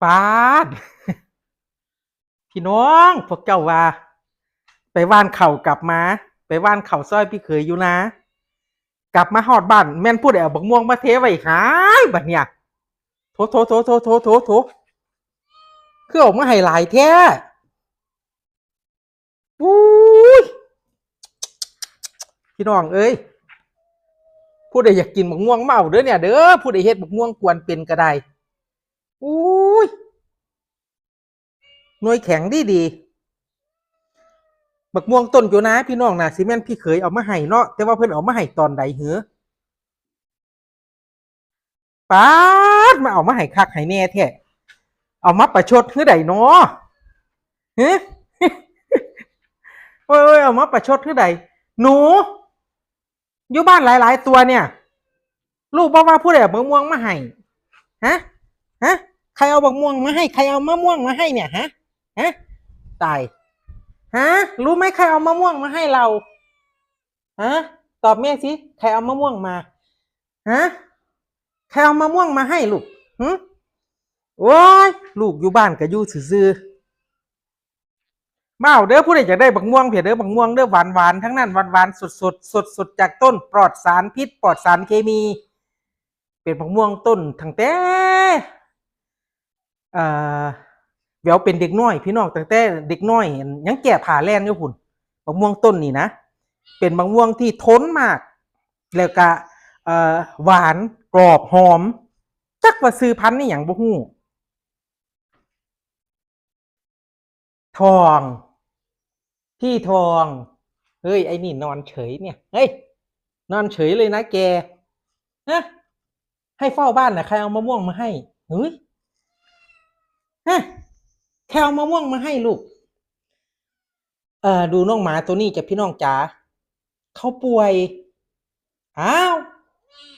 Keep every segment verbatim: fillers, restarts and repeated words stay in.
ปาด พี่น้องพวกเจ้าว่า ไปหว่านข้าวกลับมา ไปหว่านข้าวซอยพี่เขยอยู่นา กลับมาฮอดบ้าน แม่นผู้ใดเอาบักม่วงมาเทไว้หายบัดเนี่ย โถ โถ โถ โถ โถ โถ โถ คือเอามาให้หลายแท้ อุ้ย พี่น้องเอ้ย ผู้ใดอยากกินบักม่วงมาเอาเด้อเนี่ยเด้อ ผู้ใดเฮ็ดบักม่วงกวนเป็นก็ได้ อุ้ย หน่วยแข็งดีดี บักม่วงต้นอยู่นะพี่น้องนะ สิแม่นพี่เขยเอามาให้เนาะ แต่ว่าเพิ่นเอามาให้ตอนใดเหรอ ปาด มาเอามาให้คักให้แน่แท้ เอามาประชดคือใดเนาะ ฮะ โอ้ย เอามาประชดคือใด หนู อยู่บ้านหลายๆตัวเนี่ย ลูกบอกว่าผู้ใดเอาบักม่วงมาให้ ฮะ ฮะ ใครเอาบักม่วงมาให้ ใครเอามะม่วงมาให้เนี่ย ฮะ ฮะ ตาย ฮะ รู้ไหมใครเอามะม่วงมาให้เรา ฮะ ตอบแม่สิ ใครเอามะม่วงมา ฮะ ใครเอามะม่วงมาให้ลูก หึ โอ้ย ลูกอยู่บ้านก็อยู่ซื่อๆ มาเอาเด้อ ผู้ใดอยากได้บักม่วงเพียเด้อ บักม่วงเด้อ หวานๆ ทั้งนั้น หวานๆ สดๆ สดๆ จากต้น ปลอดสารพิษ ปลอดสารเคมี เป็นบักม่วงต้นตั้งแต่ เอ่อ แหววเป็นเด็กน้อย พี่น้อง ตั้งแต่เด็กน้อย ยังแก่ผ้าแล่นอยู่พุ้น บักม่วงต้นนี่นะ เป็นบักม่วงที่ทนมาก แล้วก็ เอ่อ หวาน กรอบ หอม จักว่าชื่อพันธุ์นี่หยังบ่ฮู้ ทอง พี่ทอง เฮ้ย ไอ้นี่นอนเฉยเนี่ย เฮ้ย นอนเฉยเลยนะแก ฮะ ให้เฝ้าบ้านนะ ใครเอามะม่วงมาให้ เฮ้ย ฮะ ใครเอามะม่วงมาให้ลูก เอ่อ ดูน้องหมาตัวนี้จ้ะพี่น้องจ๋า เขาป่วย อ้าว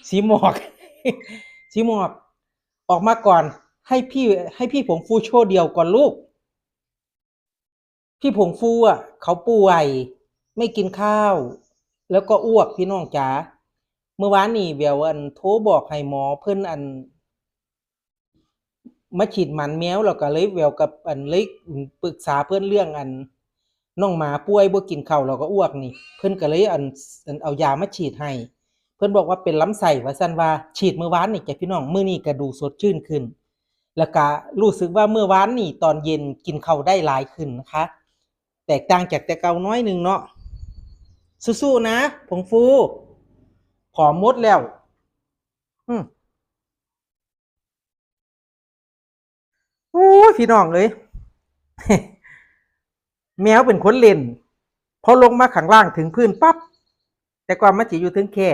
สีหมอก สีหมอก ออกมาก่อน ให้พี่ ให้พี่ผงฟูโชว์เดี่ยวก่อนลูก พี่ผงฟูอ่ะ เขาป่วย ไม่กินข้าว แล้วก็อ้วกพี่น้องจ๋า เมื่อวานนี่แหววอันโทรบอกให้หมอเพิ่นอัน มาฉีดหมันแมว แล้วก็เลยแหววกับอันเลยปรึกษาเพิ่นเรื่องอัน น้องหมาป่วยบ่กินข้าวแล้วก็อ้วกนี่ เพิ่นก็เลยอัน อันเอายามาฉีดให้ เพิ่นบอกว่าเป็นลำไส้ว่าซั่น ว่าฉีดมื้อวานนี่จ้ะพี่น้อง มื้อนี้ก็ดูสดชื่นขึ้น แล้วก็รู้สึกว่ามื้อวานนี่ตอนเย็นกินข้าวได้หลายขึ้นนะคะ แตกต่างจากแต่เก่าน้อยหนึ่งเนาะ สู้ๆนะ ผงฟู ผอมหมดแล้ว อืม โอ้ย พี่น้องเอ้ย แมวเป็นคนเล่น พอลงมาข้างล่างถึงพื้นปั๊บ แต่ก่อนมันสิอยู่เทิงแคร่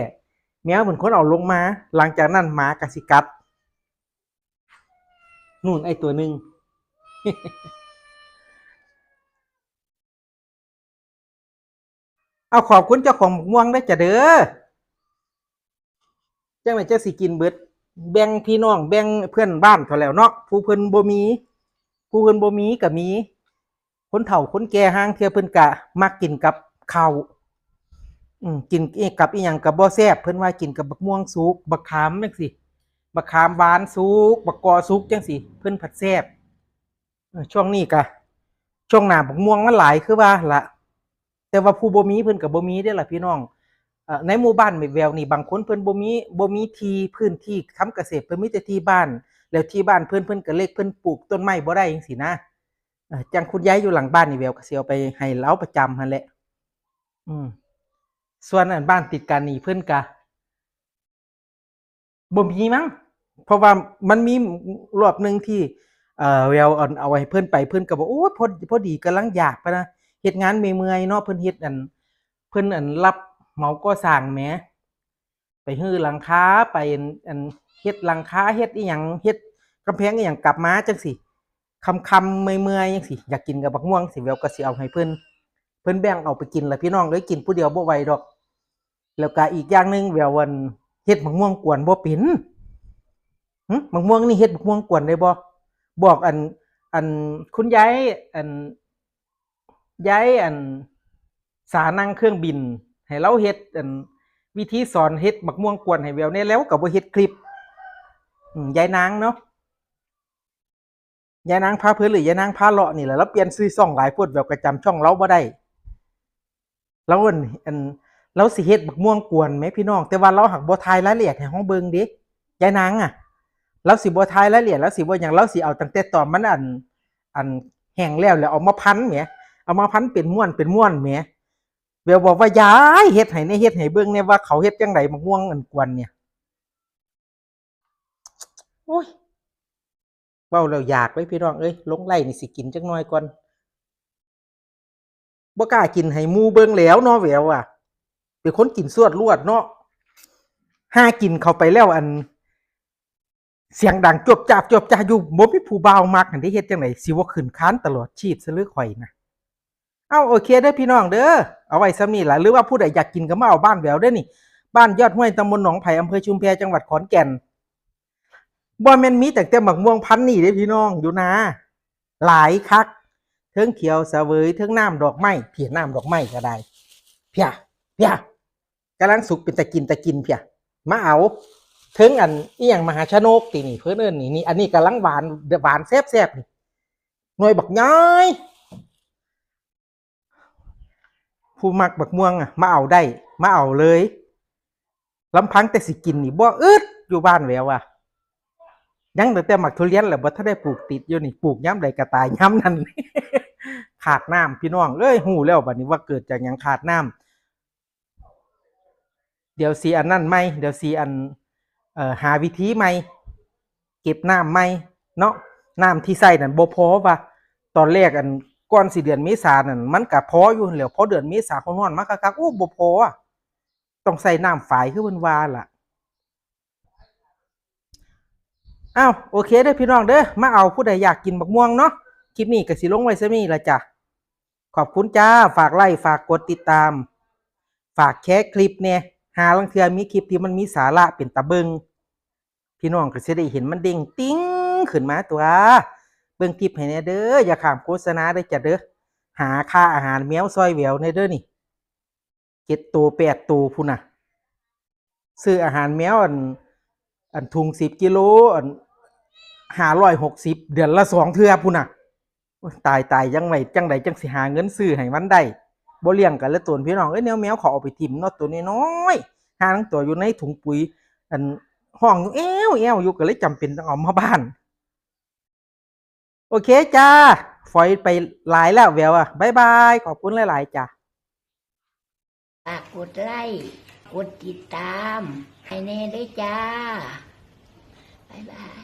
แมวเป็นคนเอาลงมา หลังจากนั้นหมาก็สิกัด นู่นไอ้ตัวหนึ่ง เอาขอบคุณเจ้าของบักม่วงเด้อจ้ะเด้อ จั่งใด๋จั่งสิกินเบิด แบ่งพี่น้อง แบ่งเพื่อนบ้านเขาแล้วเนาะ ผู้เพิ่นบ่มี ผู้เพิ่นบ่มีก็มี คนเฒ่าคนแก่ห่างเทื่อเพิ่นก็มักกินกับข้าว อืม กินกับอิหยังก็บ่แซ่บ เพิ่นว่ากินกับบักม่วงสุก บักขามจั่งซี้ บักขามหวานสุก บักกอสุกจั่งซี้ เพิ่นผัดแซ่บ เออ ช่วงนี้ก็ ช่วงหน้าบักม่วงมันหลายคือว่าละ แต่ว่าผู้บ่มีเพิ่นก็บ่มีเด้อล่ะพี่น้อง เอ่อ ในหมู่บ้านแม่แหววนี่ บางคนเพิ่นบ่มี บ่มีที่ พื้นที่ทำเกษตร เพิ่นมีแต่ที่บ้าน แล้วที่บ้านเพิ่น เพิ่นก็เล็ก เพิ่นปลูกต้นไม้บ่ได้จั่งซี้นะ เอ่อ จั่งคุณยายอยู่หลังบ้านนี่ แหววก็สิเอาไปให้เลาประจำหั่นแหละ อืม ส่วนอันบ้านติดกันนี่เพิ่นก็ บ่มีมั้ง เพราะว่ามันมีรอบหนึ่งที่ เอ่อ แหววเอา เอาให้เพิ่นไป เพิ่นก็บอก โอ้ย พอ พอดีกำลังอยากพะนะ เฮ็ดงานเมื่อยๆเนาะ เพิ่นเฮ็ดอัน เพิ่นอันรับเหมาก่อสร้างแหม ไปรื้อหลังคา ไปอัน อันเฮ็ดหลังคา เฮ็ดอิหยัง เฮ็ดกำแพงอิหยังกลับมาจั่งซี้ ค่ำๆเมื่อยๆจั่งซี้ อยากกินกับบักม่วงซี้ แหววก็สิเอาให้เพิ่น เพิ่นแบ่งเอาไปกินล่ะพี่น้องเอ้ย กินผู้เดียวบ่ไหวดอก แล้วก็อีกอย่างหนึ่งแหววอัน เฮ็ดบักม่วงกวนบ่เป็น หึ บักม่วงนี่เฮ็ดบักม่วงกวนได้บ่ บอกอัน อันคุณยาย อัน ยายอัน สานั่งเครื่องบิน ให้เลาเฮ็ดอัน วิธีสอนเฮ็ดบักม่วงกวนให้แหววแหน่ แหววก็บ่เฮ็ดคลิป อืม ยายนางเนาะ ยายนางพาเพลินหรือยายนางพาเลาะนี่แหละ ลาวเปลี่ยนชื่อช่องหลายโพด แหววก็จำช่องลาวบ่ได้ ลาวอัน อัน ลาวสิเฮ็ดบักม่วงกวนแหมพี่น้อง แต่ว่าลาวหักบ่ถ่ายรายละเอียดให้เฮาเบิ่งเด้ ยายนางอะ ลาวสิบ่ถ่ายรายละเอียด ลาวสิบ่หยัง ลาวสิเอาตั้งแต่ตอนมันอัน อันแห้งแล้ว แล้วเอามาพันแหม เอามาพันเป็นม้วนเป็นม้วนแหม แหววบอกว่า "ยาย เฮ็ดให้แหน่ เฮ็ดให้เบิ่งแหน่ว่าเขาเฮ็ดจั่งใดบักม่วงอันกวนเนี่ย" โอ้ย เว้าแล้วอยากเลยพี่น้องเอ้ย ลงไลน์นี่สิกินจักหน่อยก่อน บ่กล้ากินให้หมู่เบิ่งแล้วเนาะ แหววอะ เป็นคนกินสวดลวดเนาะ หากินเข้าไปแล้วอัน เสียงดังจวบจาบจวบจาบอยู่ บ่มีผู้บ่าวมัก หั้นเด้ เฮ็ดจั่งใด สิบ่ขึ้นคานตลอดชีพซะเลยข่อยนะ เอา โอเคเด้อพี่น้องเด้อ เอาไว้ส่ำนี้ล่ะ หรือว่าผู้ใดอยากกินก็มาเอาบ้านแหววเด้อนี่ บ้านยอดห้วย ตำบลหนองไผ่ อำเภอชุมแพ จังหวัดขอนแก่น บ่แม่นมีแต่แต่บักม่วงพันธุ์นี่เด้พี่น้อง อยู่นา หลายคัก เทิงเขียวเสวย เทิงน้ำดอกไม้ เพียน้ำดอกไม้ก็ได้ เพีย เพีย กำลังสุกเป็นตะกินตะกินเพีย มาเอา เทิงอันอีหยังมหาชนกตินี่ เพิ่นเอิ้นนี่ นี่ อันนี้กำลังหวาน หวานแซ่บๆ นี่ หน่วยบักใหญ่ ผู้มักบักม่วงอะ มาเอาได้ มาเอาเลย ลำพังแต่สิกินนี่บ่อึด อยู่บ้านแหววอะ ยังตั้งแต่หมากทุเรียนแหละ บ่ทันได้ปลูกติดอยู่นี่ ปลูกยามใดก็ตายยามนั้น ขาดน้ำพี่น้องเอ้ย ฮู้แล้วบัดนี้ว่าเกิดจากหยังขาดน้ำ เดี๋ยวสิอันนั้นใหม่ เดี๋ยวสิอัน เอ่อ หาวิธีใหม่ เก็บน้ำใหม่เนาะ น้ำที่ใช้นั่นบ่พอว่า ตอนแรกอันก่อนสิเดือนเมษานั่น มันก็พออยู่หั้นแหล้ว พอเดือนเมษาร้อนๆ มาคักๆ โอ้ บ่พออะ ต้องใช้น้ำฝายคือเพิ่นว่าล่ะ อ้าว โอเคเด้อพี่น้องเด้อ มาเอา ผู้ใดอยากกินบักม่วงเนาะ คลิปนี้ก็สิลงไว้ส่ำนี้ล่ะจ้ะ ขอบคุณจ้า ฝากไลค์ ฝากกดติดตาม ฝากแชร์คลิปแหน่ หาลางเทื่อมีคลิปที่มันมีสาระเป็นตาเบิ่ง พี่น้องก็สิได้เห็นมันเด้งติ๊งขึ้นมาตั๊ว เบิ่งคลิปให้แหน่เด้อ อย่าข้ามโฆษณาเด้อจ้ะเด้อ หาค่าอาหารแมวซอยแหววแหน่เด้อนี่ เจ็ดโต แปดโตพุ้นน่ะ ซื้ออาหารแมวอัน อันถุงสิบกิโล อัน ห้าร้อยหกสิบ เดือนละสองเทื่อพุ้นน่ะ โอ๊ย ตาย ตาย จั่งได๋ จั่งใด๋จั่งสิหาเงินซื้อให้มันได้ บ่เลี้ยงกันละตนพี่น้องเอ้ย แนวแมวเขาเอาไปถิ่มเนาะ ตัวน้อยๆ ห่าลางตัวอยู่ในถุงปุ๋ย อัน ฮ้องอยู่แอ้วๆ อยู่ ก็เลยจำเป็นต้องเอามาบ้าน โอเคจ้า ฝอยไปหลายแล้วแหววอะ บ๊ายบาย ขอบคุณหลายๆ จ้า ฝากกดไลค์ กดติดตาม ให้แหน่เด้อจ้า บ๊ายบาย